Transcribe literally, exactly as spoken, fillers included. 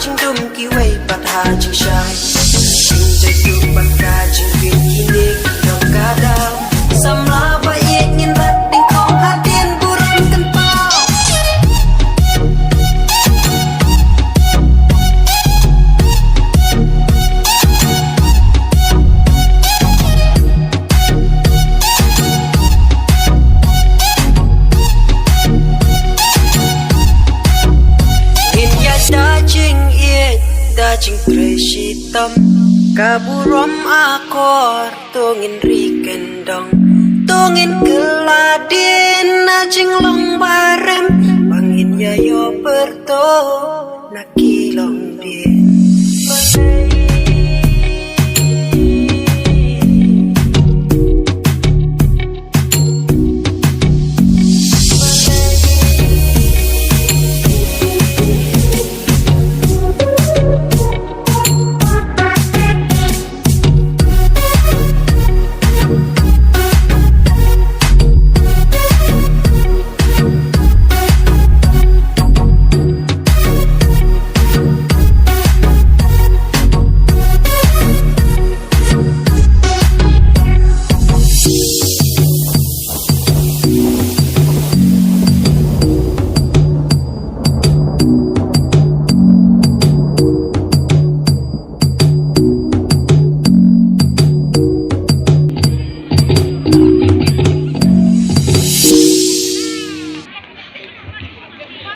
Jingdum kiwei pat ha jingshai. Jingjaituh bad ka jingwit kine ki dong ka daw. Samla ba ïeit ngin rat dyngkhong hadien burom kynpaw. Ngin ïaid da jingïeit da jingtrei shitom. Ka burom akor to ngin ri kyndong. To ngin kylla dien na jinglong barem. Ba ngin ïa ïoh pyrto na ki long.